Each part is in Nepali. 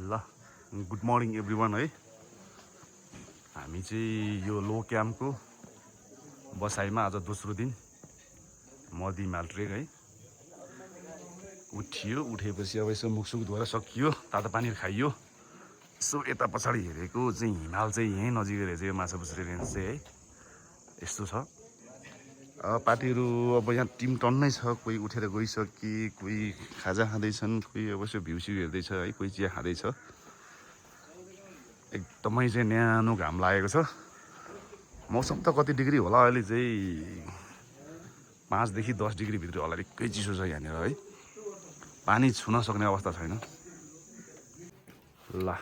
ल गुड मर्निङ एभ्रिवान है। हामी चाहिँ यो लो क्याम्पको बसाइमा आज दोस्रो दिन मदी हिमाल ट्रेक है। उठियो, उठेपछि अब यसो मुखसुख धोएर सकियो, तातो पानी खाइयो। यसो यता पछाडि हेरेको चाहिँ हिमाल चाहिँ यहीँ नजिकै रहेछ यो माछापुछ्रे रेन्ज चाहिँ है। यस्तो छ पार्टीहरू अब यहाँ टिम टन्नै छ। कोही उठेर गइसके, कोही खाजा खाँदैछन्, कोही अवश्य भ्यू हेर्दैछ है, कोही चिया खाँदैछ। एकदमै चाहिँ न्यानो घाम लागेको छ। मौसम त कति डिग्री होला अहिले चाहिँ 5 देखि 10 डिग्री भित्र होला। निकै चिसो छ यहाँनिर है। पानी छुन सक्ने अवस्था छैन। ल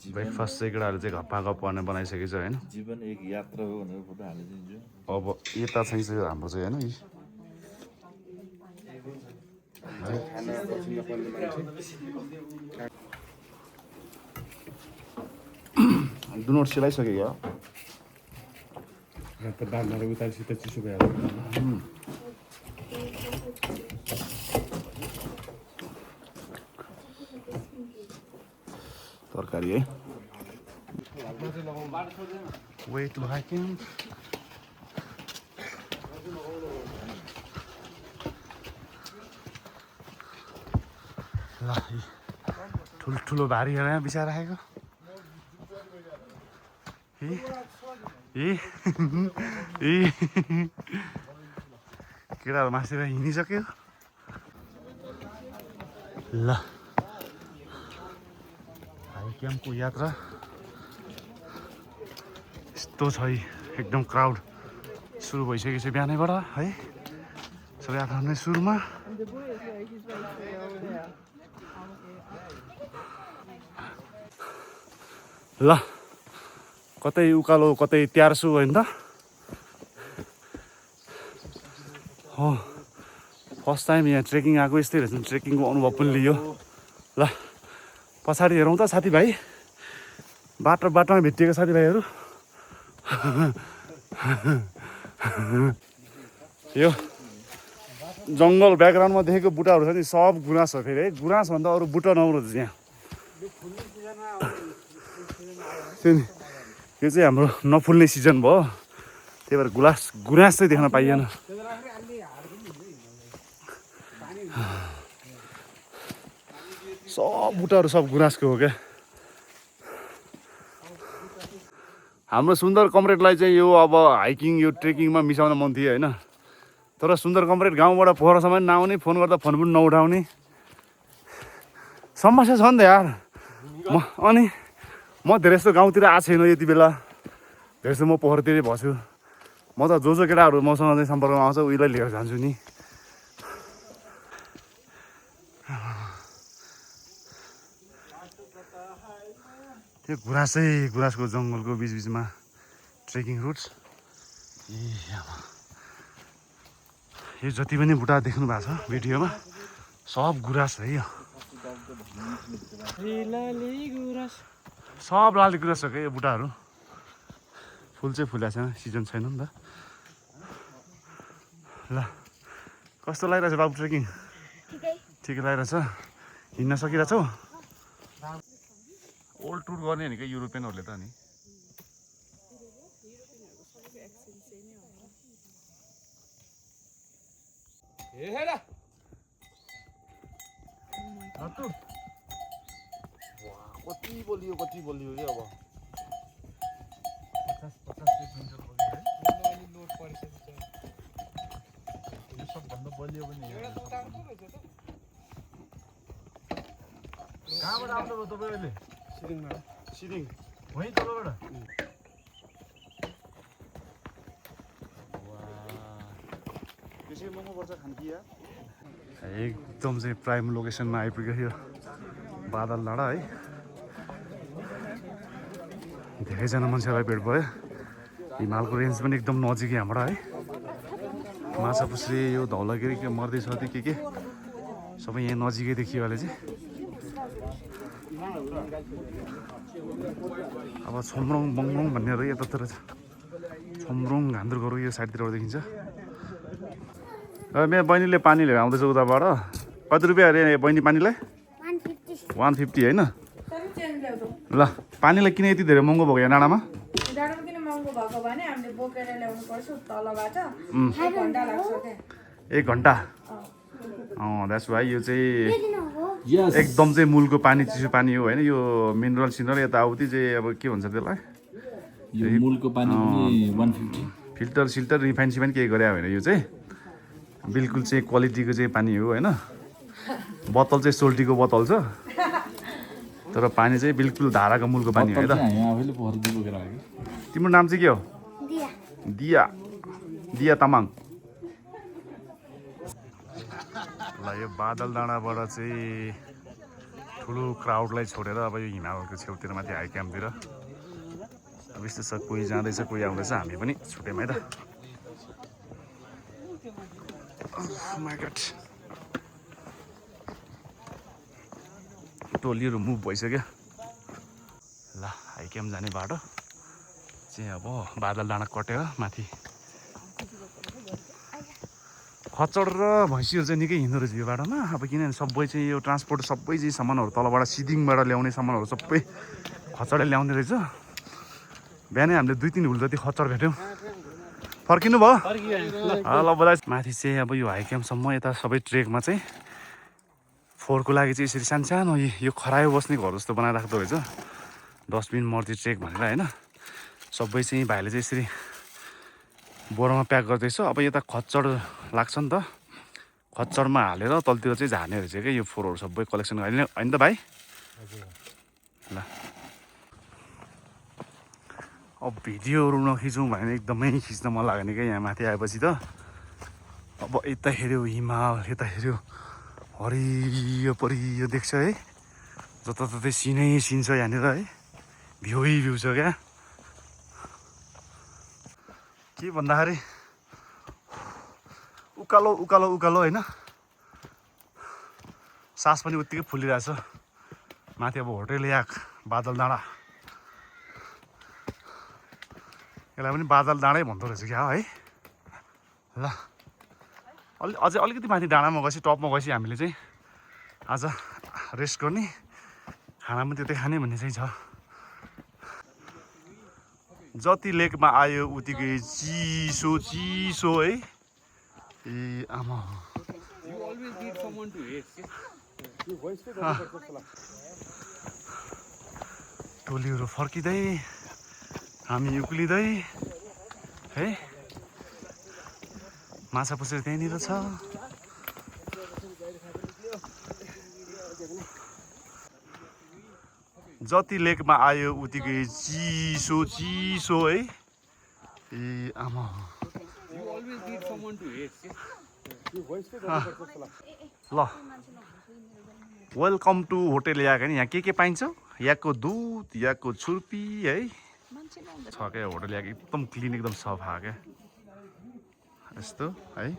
ब्रेकफास्ट चाहिँ केटाहरूले चाहिँ घप्पा पर्ने बनाइसकेको छ होइन। जीवन एक यात्रा हो भनेर फोटो हालिदिन्छु। अब यता चाहिँ हाम्रो चाहिँ होइन दुनोट सिलाइसक्यो क्या त बाँधेर उतासित चिसो भइहाल्छ। तरकारी है। वेट भाइकिङ ल ठुल्ठुलो भारीहरू यहाँ बिसाइराखेको केटाहरू मासेर हिँडिसक्यो। ल हाई क्याम्पको यात्रा यस्तो छ है। एकदम क्राउड सुरु भइसकेको छ बिहानैबाट है। सबै आफ्नो सुरुमा ल कतै उकालो कतै त्यार्सु होइन त हो। फर्स्ट टाइम यहाँ ट्रेकिङ आएको यस्तै रहेछ। ट्रेकिङको अनुभव पनि लियो। ल पछाडि हेरौँ त साथीभाइ, बाटोमा भेटिएको साथीभाइहरू। यो जङ्गल ब्याकग्राउन्डमा देखेको बुटाहरू छ नि सब गुराँस हो फेरि है। गुराँसभन्दा अरू बुटा नहुँदो यहाँ। यो चाहिँ हाम्रो नफुल्ने सिजन भयो, त्यही भएर गुराँस चाहिँ देख्न पाइएन। सब बुटाहरू सब गुराँसको हो क्या। हाम्रो सुन्दर कमरेडलाई चाहिँ यो अब हाइकिङ यो ट्रेकिङमा मिसाउन मन थियो होइन। तर सुन्दर कमरेड गाउँबाट पोखरासम्म नआउने, फोन गर्दा फोन पनि नउठाउने समस्या छ नि त यार। अनि म धेरै जस्तो गाउँतिर आएको छैन यति बेला। धेरै जस्तो म पोखरातिरै बस्छु। म त जो केटाहरू मसँग चाहिँ सम्पर्कमा आउँछ उहीलाई लिएर जान्छु नि। त्यो गुराँसको जङ्गलको बिचबिचमा ट्रेकिङ रुट्स। यो जति पनि बुटा देख्नु भएको छ भिडियोमा सब गुराँस है। यो सब लाली गुराँस हो क्या यो बुटाहरू। फुल चाहिँ फुलेको छैन, सिजन छैन नि त। ल कस्तो लागिरहेछ बाबु ट्रेकिङ? ठिकै लागिरहेछ? हिँड्न सकिरहेछौ? ओल्ड टुर गर्ने नि क्या युरोपियनहरूले त नि। कति बलियो कि अब 50 मिटर बलियो है। सबभन्दा बलियो पनि कहाँबाट आउनुभयो तपाईँ अहिले? सिरिङ वहीँ तलबाट। त्यसै महँगो पर्छ खान्की यार। एकदम चाहिँ प्राइम लोकेसनमा आइपुग्यो यो बादल डाँडा है। धेरैजना मान्छेलाई भेट भयो। हिमालको रेन्ज पनि एकदम नजिकै हाम्रो है। माछापुछ्रे यो धौलागिरी के मर्दै सर्दी के सबै यहाँ नजिकै देखियो अहिले चाहिँ। अब छोमरोङ बङरोङ भन्नेहरू यतातिर छ। छोमरोङ घान्द्रुकहरू यो साइडतिरबाट देखिन्छ। मेरो बहिनीले पानी लिएर आउँदैछ उताबाट। कति रुपियाँ अरे बहिनी पानीलाई? 150 होइन सबै चेन्ज ल्याउँछौँ ल पानीलाई किन यति धेरै महँगो भएको यहाँ डाँडामा डाँडामा किन महँगो भएको भने हामीले बोकेर ल्याउनु पर्छ तलबाट 1 घन्टा लाग्छ क्या 1 घन्टा द्याट्स वाइ यो चाहिँ एकदम चाहिँ मूलको पानी चिसो पानी हो होइन यो मिनरल सिनरल यताउति चाहिँ अब के भन्छ त्यसलाई यो मूलको पानी पनि 150 फिल्टर सिल्टर रिफाइन सिफाइन केही गरे होइन यो चाहिँ बिल्कुल चाहिँ क्वालिटीको चाहिँ पानी हो होइन बोतल चाहिँ सोल्टीको बोतल छ तर पानी चाहिँ बिल्कुल धाराको मूलको पानी हो है त आफैले पोखरी बोकेर आयो तिम्रो नाम चाहिँ के हो दिया दिया तामाङ ल यो बादल डाँडाबाट चाहिँ ठुलो क्राउडलाई छोडेर अब यो हिमालको छेउतिर माथि हाई क्याम्पतिर अब यस्तो छ कोही जाँदैछ कोही आउँदैछ हामी पनि छुट्यौँ है त माई गॉड टोलीहरू मुभ भइसक्यो ल हाई क्याम्प जाने बाटो चाहिँ अब बादल डाँडा कटेर माथि खच्चड र भैँसीहरू चाहिँ निकै हिँड्दो रहेछ यो बाटोमा अब किनभने सबै चाहिँ यो ट्रान्सपोर्ट सबै चाहिँ सामानहरू तलबाट सिदिङबाट ल्याउने सामानहरू सबै खच्चडले ल्याउने रहेछ बिहानै हामीले 2-3 हुल जति खच्चड भेट्यौँ फर्किनु भयो ल बधाई माथि चाहिँ अब यो हाई क्याम्पसम्म यता सबै ट्रेकमा चाहिँ फोहोरको लागि चाहिँ यसरी सानो यो खरायो बस्ने घर जस्तो बनाएर राख्दो रहेछ डस्टबिन मर्ती ट्रेक भनेर होइन सबै चाहिँ भाइले चाहिँ यसरी बोरामा प्याक गर्दैछ अब यता खच्चड लाग्छ नि त खच्चडमा हालेर तलतिर चाहिँ झार्ने रहेछ क्या यो फोहोरहरू सबै कलेक्सन गर्ने होइन त भाइ ल अब भिडियोहरू नखिचौँ भने एकदमै खिच्न मन लाग्ने क्या यहाँ माथि आएपछि त अब यता हेऱ्यो हिमाल यता हेऱ्यो हरियो परियो देख्छ है जताततै सिनै सिन छ यहाँनिर है भ्यूै भ्यू छ क्या के भन्दाखेरि उकालो उकालो उकालो होइन सास पनि उत्तिकै फुलिरहेछ माथि अब होटेल याक बादल डाँडा यसलाई पनि बादल डाँडै भन्दो रहेछ क्या है ल अझै अलिकति माथि डाँडामा गएपछि टपमा गएपछि हामीले चाहिँ आज रेस्ट गर्ने खाना पनि त्यतै खाने भन्ने चाहिँ छ जति लेकमा आयो उतिकै चिसो चिसो है ए आमा टोलीहरू फर्किँदै हामी उक्लिँदै है माछा पुछेर त्यहीँनिर छ जति लेकमा आयो उतिकै चिसो चिसो है ए आमा ल वेलकम टु होटेल याक होइन यहाँ के पाइन्छ याकको दुध याकको छुर्पी है छ क्या होटेल याक एकदम क्लिन एकदम सफा क्या यस्तो है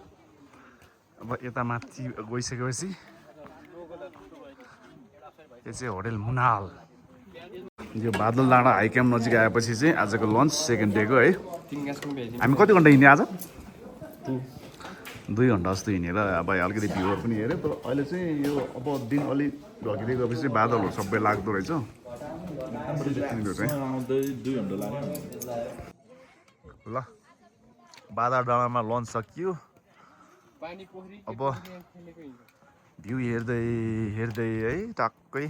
अब यता माथि गइसकेपछि यो चाहिँ होटेल मुनाल यो बादल डाँडा हाई क्याम्प नजिक आएपछि चाहिँ आजको लन्च सेकेन्ड डेको है हामी कति घन्टा हिँड्ने आज 2 घन्टा जस्तो हिँडेर अब अलिकति भ्यूहरू पनि हेऱ्यो तर अहिले चाहिँ यो अब दिन अलिक ढल्किँदै गएपछि चाहिँ बादलहरू सबै लाग्दो रहेछ ल बादल डाँडामा लन्च सकियो अब भ्यू हेर्दै हेर्दै है टक्कै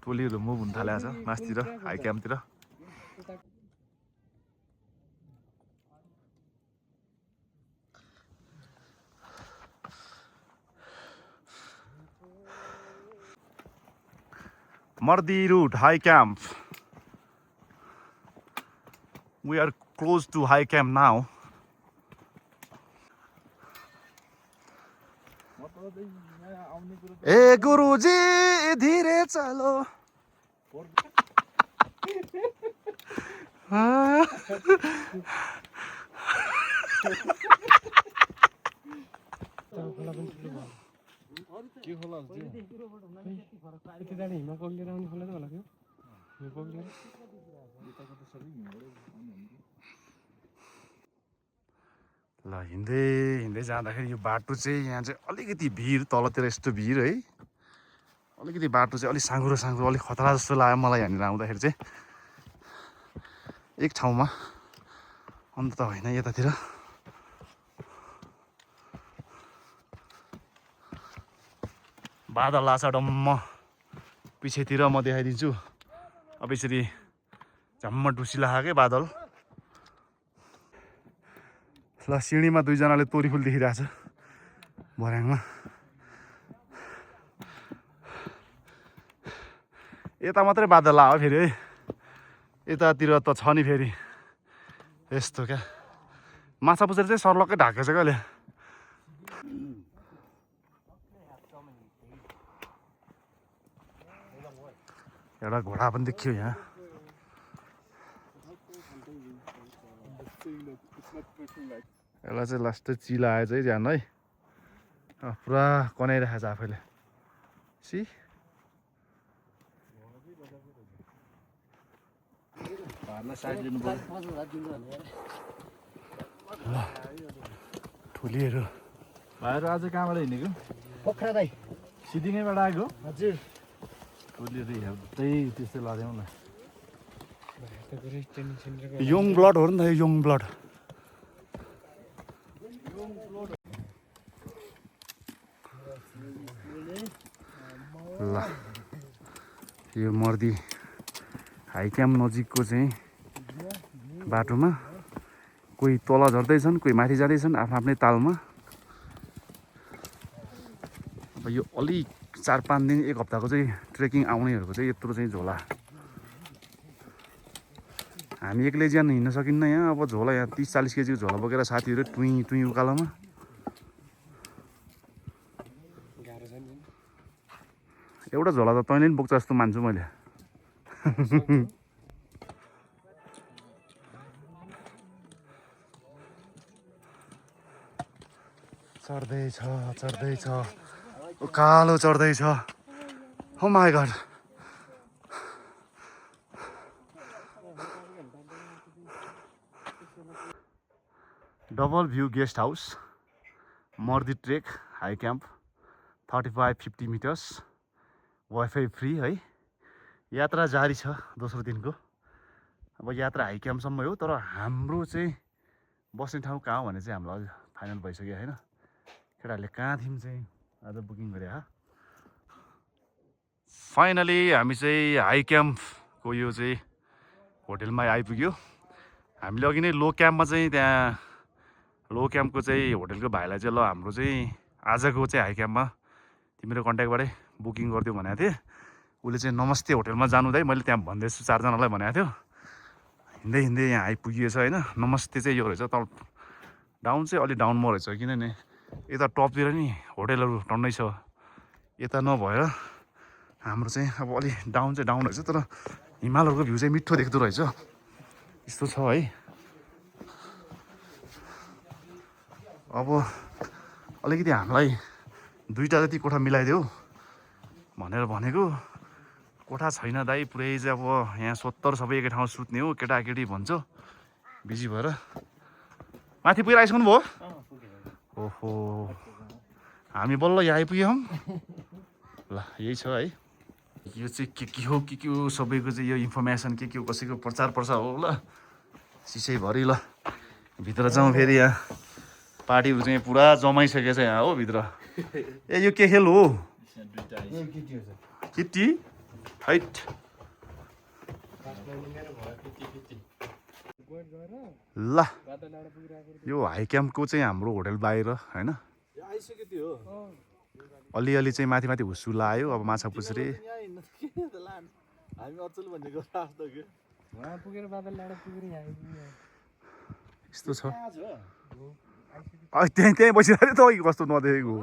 टोलीहरू मुभ हुन थालेको छ मासतिर high क्याम्पतिर Mardi route, high camp. We are close to high camp now. ए गुरुजी धीरे चलो के होला यति जाने हिमा पग्लिएर आउने खोला त होला त्यो हिमा पग्लिएर ल हिँड्दै हिँड्दै जाँदाखेरि यो बाटो चाहिँ यहाँ चाहिँ अलिकति भिड तलतिर यस्तो भिड है अलिकति बाटो चाहिँ अलिक साँघुरो साँघुरो अलिक खतरा जस्तो लाग्यो मलाई यहाँनिर आउँदाखेरि चाहिँ एक ठाउँमा अन्त त होइन यतातिर बादल आछ डम्म पछितिर म देखाइदिन्छु अब यसरी झम्म डुसिला खाएकै बादल ल सिँढीमा दुईजनाले तोरीफुल देखिरहेछ भर्याङमा यता मात्रै बादल आयो फेरि है यतातिर त छ नि फेरि यस्तो क्या माछा पुछेर चाहिँ सर्लक्कै ढाकेको छ कहिले एउटा घोडा पनि देखियो यहाँ यसलाई चाहिँ लास्टै चिला आएछ है ध्यान है पुरा कनाइरहेको छ आफैले सी ठुलीहरू भाइहरू आज कहाँबाट हिँडेको पोखरा दाइ सिदिङैबाट आएको हजुर टोलीहरू हेर्दै त्यस्तै लाग्यो मलाई यङ ब्लड हो नि त यो यङ ब्लड ल यो मर्दी हाई क्याम्प नजिकको चाहिँ बाटोमा कोही तल झर्दैछन् कोही माथि जाँदैछन् आफ्नो आफ्नै तालमा अब यो अलिक 4-5 दिन एक हप्ताको चाहिँ ट्रेकिङ आउनेहरूको चाहिँ यत्रो चाहिँ झोला हामी एक्लै ज्यान हिँड्न सकिन्न यहाँ अब झोला यहाँ 30-40 केजीको झोला बोकेर साथीहरू टुई टुई उकालोमा एउटा झोला त तैँले पनि बोक्छ जस्तो मान्छु मैले चढ्दैछ चढ्दैछ कालो चढ्दैछ oh my god double view guest house Mardi trek high camp 35-50 metres wifi free है यात्रा जारी छ दोस्रो दिनको अब यात्रा हाई क्याम्पसम्म हो तर हाम्रो चाहिँ बस्ने ठाउँ कहाँ हो भने चाहिँ हामीलाई अझ फाइनल भइसक्यो होइन केटाहरूले कहाँ थियौँ चाहिँ आज बुकिङ गरे हा फाइनली हामी चाहिँ हाई क्याम्पको यो चाहिँ होटेलमा आइपुग्यो हामीले अघि नै लो क्याम्पमा चाहिँ त्यहाँ लो क्याम्पको चाहिँ होटेलको भाइलाई चाहिँ ल हाम्रो चाहिँ आजको चाहिँ हाई क्याम्पमा तिम्रो कन्ट्याक्टबाटै बुकिङ गरिदियो भनेको थिएँ उसले चाहिँ नमस्ते होटेलमा जानु दाइ मैले त्यहाँ भन्दैछु 4 जनालाई भनेको थियो हिँड्दै हिँड्दै यहाँ आइपुगिएछ होइन नमस्ते चाहिँ यो रहेछ तल डाउन चाहिँ अलिक डाउनमा रहेछ किनभने यता टपतिर नि होटेलहरू टन्नै छ यता नभएर हाम्रो चाहिँ अब अलि डाउन चाहिँ डाउन रहेछ तर हिमालहरूको भ्यू चाहिँ मिठो देख्दो रहेछ यस्तो छ है अब अलिकति हामीलाई 2टा जति कोठा मिलाइदेऊ भनेर भनेको कोठा छैन दाइ पुरै चाहिँ अब यहाँ 70 सबै एकै ठाउँ सुत्ने हो केटाकेटी भन्छ बिजी भएर माथि पुगेर आइसक्नु भयो ओहो हामी बल्ल यहाँ आइपुग्यौँ ल यही छ है यो चाहिँ के हो के हो सबैको चाहिँ यो इन्फर्मेसन के हो कसैको प्रचार प्रसार हो ल सिसैभरि ल भित्र जाउँ फेरि यहाँ पार्टीहरू चाहिँ पुरा जमाइसकेको छ यहाँ हो भित्र ए यो के खेल हो किटी हाइट ल यो हाई क्याम्पको चाहिँ हाम्रो होटेल बाहिर होइन अलिअलि चाहिँ माथि माथि हुस्सु लायो अब माछा पुछ्रे यस्तो छ त्यहीँ बसिरहेको थियो त कस्तो नदेखेको